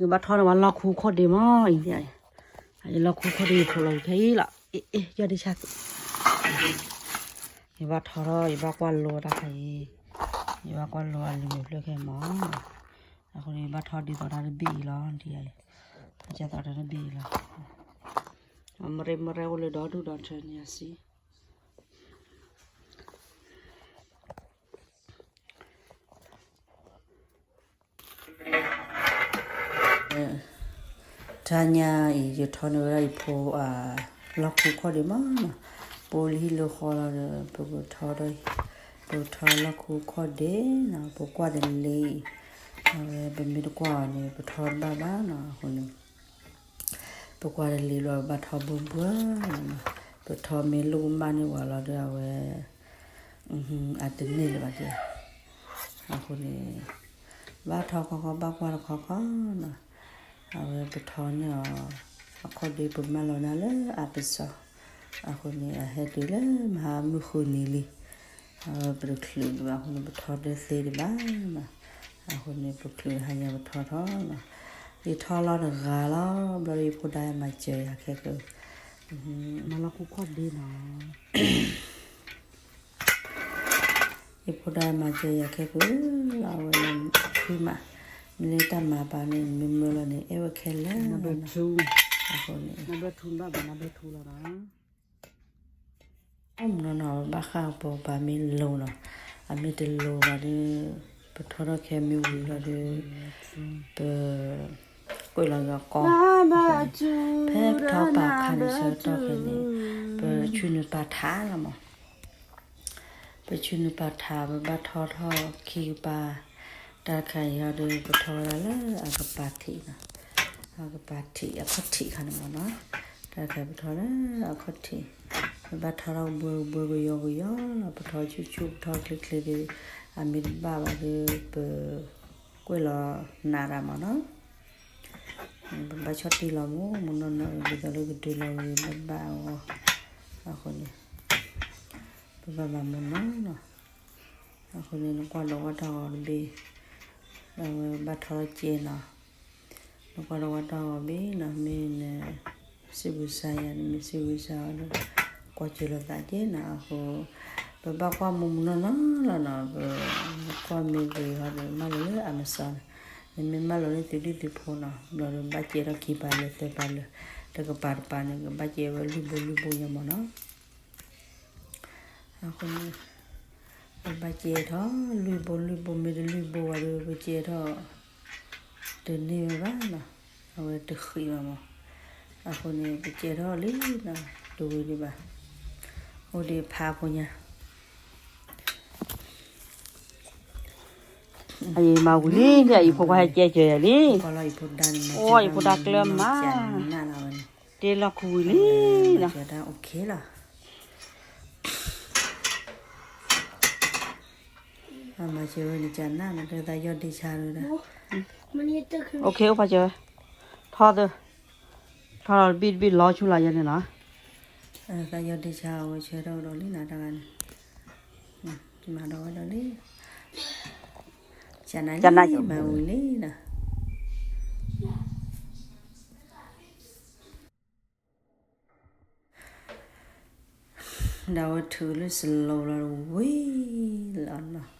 ယဘၣ်ထီၣ်န့ၢ်ဝဲလီၢ်ခူခီၣ်ဒ့မးအံၤ, ယလီၢ်ခူခီၣ်ဒ့ယဖိလီၤခဲအံၤလီၤ, ယီၢ်ဒ့ဆါ, ယဘၣ်ထီၣ်ထီၣ် ယဘၣ်ကွၢ်လိတၢ်ခါအံၤ, ယဘၣ်ကွၢ်လိအလံၤမုာ်ဖျၢၣ်ခဲမး, အဃိန့ၣ် ယဘၣ်ထီၣ်ဒ်သိးတၢ်တဘ့ၣ်အံၤလီၤ, ဒ်ယၤ, ယသီတၢ်တဘ့ၣ်အံၤလီၤ, မရ့မရ့အိၣ်လၢဒီဒူၣ်ဒီထၢန့ၣ်အစံ တဟါညါအံၤ ယထီန့ၢ်ဝဲဒၣ်ယဖိ လီၢ်ခူခီၣ်ဒ့မးနီၤ, ပအိၣ်လၢဟံၣ်လၢဃီလီၤဒီး ပကထီဒီး ပကထီလီၢ်ခူခီၣ်ဒ့နီၤ, ပကွၢ်တလ့ၤ, အဝဲပမ့ၢ်တကွၢ်အီၤန့ၣ် ပထီတဘၣ်ဘၣ်နီၤ, အဃိန့ၣ် ပကွၢ်တလ့ၤဘျီ ပဘၣ်ထီဘိဘိနီၤ, ပထီမ့ၢ်လိၣ်ကမၣ်န့ၢ်ဝဲလီၤဒီး အဝဲ အတန့ၢ်လၢၤဘၣ်က့ၤ, အဃိန့ၣ် ဘၣ်ထီခီခီ ဘၣ်ကွၢ်တခီခီနီၤ, အဝဲပထီန့ၢ်အီၤ အခီၣ်ဒ့ ပမၢလီၤနၤလၢအပစီ, အဃိန့ၣ် အဟဲတုၤလၢမဟါမုၢ်ဃုနံၤလံ, အဝဲပတချုးဒံးဘၣ် အဃိန့ၣ် ပထီဒၢသ့ဒံးဘၣ်နီၤ, အဃိန့ၣ် ပချုးတဟါညါပထီထီၣ်နီၤ, ယထီလီၤတဂၤလီၤ, ဘျီဒီးယဖိဒါမၤစၢၤယၤခဲကၢ, မၤလီၢ်ခူခီၣ်ဒ့နီၤ ယဖိဒါမၤစၢၤယၤခဲကၢလီၤ, အဝဲန့ၣ် ဖုမး, မ့ၢ်လၢတၢ်မၤပာ်န့ၣ် မ့ၢ်မၢလီၤန့ၣ် အဲၣ်ဝဲခဲလၢာ်လီၤ, အဃိန့ၣ် အမနီၤနီၤ ဘၣ်ဃးပှၤပာ်မ့ၢ်လိၤနီၤ, အမ့ၢ်တလိၤဘၣ်ဒီး ပထီထီၣ်ခဲမ့ၢ်ဝံၤလီၤဒီး ပ ကွဲးလီၤဂီၤကီ, ဖဲပထီပာ်ခါန့ၣ်ဆၢကတီၢ်ဖဲန့ၣ် ပဆူနုာ်ပာ်ထးလီၤမး, ပဆူနုာ်ပာ်ထး ပဘၣ်ထီထီၣ်ခံကပၤ, တၢ်တခါအံၤဟီဒီး ပထီဝဲဒၣ်လၢအကပၤထံးနီၤ, အကပၤထံး အခီၣ်ထံးခါန့ၣ်မးနီၤ, တၢ်တခါပထီလၢအခီၣ်ထံး, ပဘၣ်ထီထီၣ်ကဘှဲကဘှဲကယီကယီလီၤ, ပထီဆူၣ်ဆူၣ် ပထီချ့ချ့ဒီး အမ့ၢ်တဘၣ်ဘၣ်ဒီး ပ ကွဲးလီၤနးတၢ်မးနီၤ, ပဘၣ်ဆီၣ်တံၢ်လီၤမး မနီၤနီၤ ဒ်သိးလၢကတုၤလီၤဝံၤ ဘၣ်ဘၣ်အဂီၢ်, အဃိန့ၣ် ပဘၣ်မၤမနီၤနီၤ, အဃိန့ၣ် နကွၢ်ဒီးဝဲတၢ်ဂီၤတဘ့ၣ်, အဝဲဘၣ်ထီထီၣ်ကဲနီၤ, နကွၢ်ဒီးဝဲတၢ်ဂီၤဘ့ၣ်နီၤ, မ့ၢ်န စံးဘျုးစါယၤန့ၣ် မ့ၢ်စံးဘျုးစါအီၤဒီး ကွၢ်စၢၤလိာ်သးက့နီၤ, အဃိ ပဘၣ်ကွၢ်မူမူနီၢ်နီၢ်လီၤနီၤ, ပကွၢ်မ့ၢ်ဂ့ၤဟီဒီး မၢလီၤလၢအမစီန့ၣ်, နမ့ၢ်မၢလီၤလၢသုဒုၣ်သုဖိနီၤ, ဘျီဒီးဘၣ်ကဲထီၣ်ခံပၤလၢာ်သၢပၤလၢာ်, တကပၤတပၤန့ၣ် ကဘၣ်ကဲဝဲလွံၢ်ဘိလွံၢ်ဘိညါမးနီၤ. အဃိန့ၣ် ပဘၣ်ကဲထီၣ်လွံၢ်ဘိလွံၢ်ဘိ မ့ၢ်တလွံၢ်ဘိဝဲဒီး ပကဲထီၣ် တန့ၢ်ဝဲဘၣ်နီၤ, အဝဲတဃံးဘၣ်မး, အဃိန့ၣ် ပကဲထီၣ်လံနီၤ, တဝံၤဒံးဘၣ်, အိၣ်ဒံးဖးဖိညါ အံၤမၤဝံၤလံ, ယဖိခွါဟဲကဲစၢၤယၤလံ, အိၣ်ယဖိဒါကျၢၤမး, တ့လီၢ်ခူဝံၤလံနီၤ, မၤစၢၤဝဲန့ၣ်ကနၣ်နီၤ, တသးယီၢ်ဒ့ဆါလၢဒၣ်, အိၣ်ဖးစၢၤဝဲ, ထီသၢ, ထီလီၤတဘ့ၣ်တဘ့ၣ်လီၤဆူလီၤယဲန့ၣ်လီၤ, သးယီၢ်ဒ့ဆါအဝဲဆၢထီၣ်ဒီးလံနီၤ တဂၤန့ၣ်, မၤဒီးဝဲဒီးလံ, ကနၣ်မၤဝံၤလံနီၤ. ဒီးအဝဲထုးလၢစလိလီၤဝံၤလီၤနီၤ,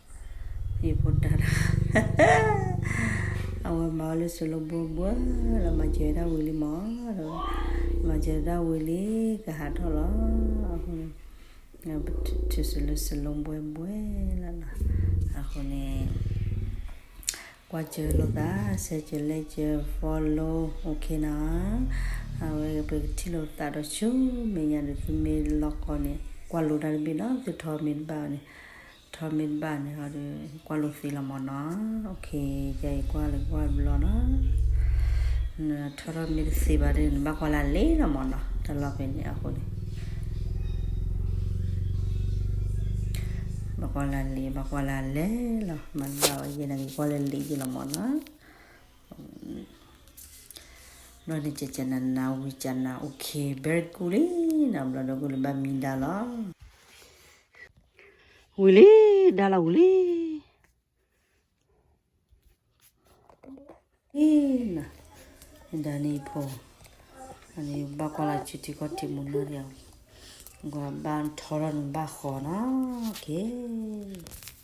ယဖိဒါတဂၤ, အဝဲမၤဝဲလၢစလိဘှဲဘှဲလီၤ, မၤစၢၤတၢ်ဝံၤလံမး, ဒီး မၤစၢၤတၢ်ဝံၤလံ ကဟးထီၣ်လီၤ, အဃိန့ၣ် ထုးစလိလီၤဘှဲဘှဲလီၤနီၤ, အဃိန့ၣ် ကွၢ်စၢၤလိာ်သး ဆဲးစၢၤလဲကၢၤ follow အိၣ်ခ့နီၤ, အဝဲပကထံၣ်လိာ်သးဒီးဆူမဲာ်ညါဒီး သုမ့ၢ်လီၤကီၢ်န့ၣ် ကွၢ်လိာ်တၢ်တဘ့ၣ်နီၤ, သုထီမ့ၢ်တဘၣ်န့ၣ်, ထီမ့ၢ်တဘၣ်န့ၣ်ဒီး ကွၢ်လိာ်သ့လီၤမးနီၤ, အိၣ်ခ့, ယကွၢ်လၢကွၢ်ဘျီနီၤ, နထီထီၣ်မ့ၢ်တသ့ဘၣ်ဒီး နဘၣ်ကွၢ်လၢလံလီၤမးနီၤ, တၢ်လီၢ်ဖဲန့ၣ်အဃိန့ၣ် ဘၣ်ကွၢ်လၢလံ ဘၣ်ကွၢ်လၢလဲၣ်လီၤ, မၤတဘၣ်ဝဲယဲန့ၣ် ကကွၢ်လၢလံယဲလီၤမးနီၤ, ဘျီန့ၣ် ကကနနၤဝံၤကန okay very good လံနီၤ, ဘျီဒီးကလၢဘၣ်မံဒါလီၤ, ဝံၤလံ, ဒါလီၤဝံၤလံ. အံၤ ဒ်န့ၣ်ဖိ, အန့ၣ်ဘၣ်ကွၢ်လၢ်ဆူထံကီၢ်ထံးမူနီၢ်ဒံး, ကွၢ်ဘၣ်ထီထီၣ်န့ၣ်ဘၣ်ဃီနီၢ်က့ၤ.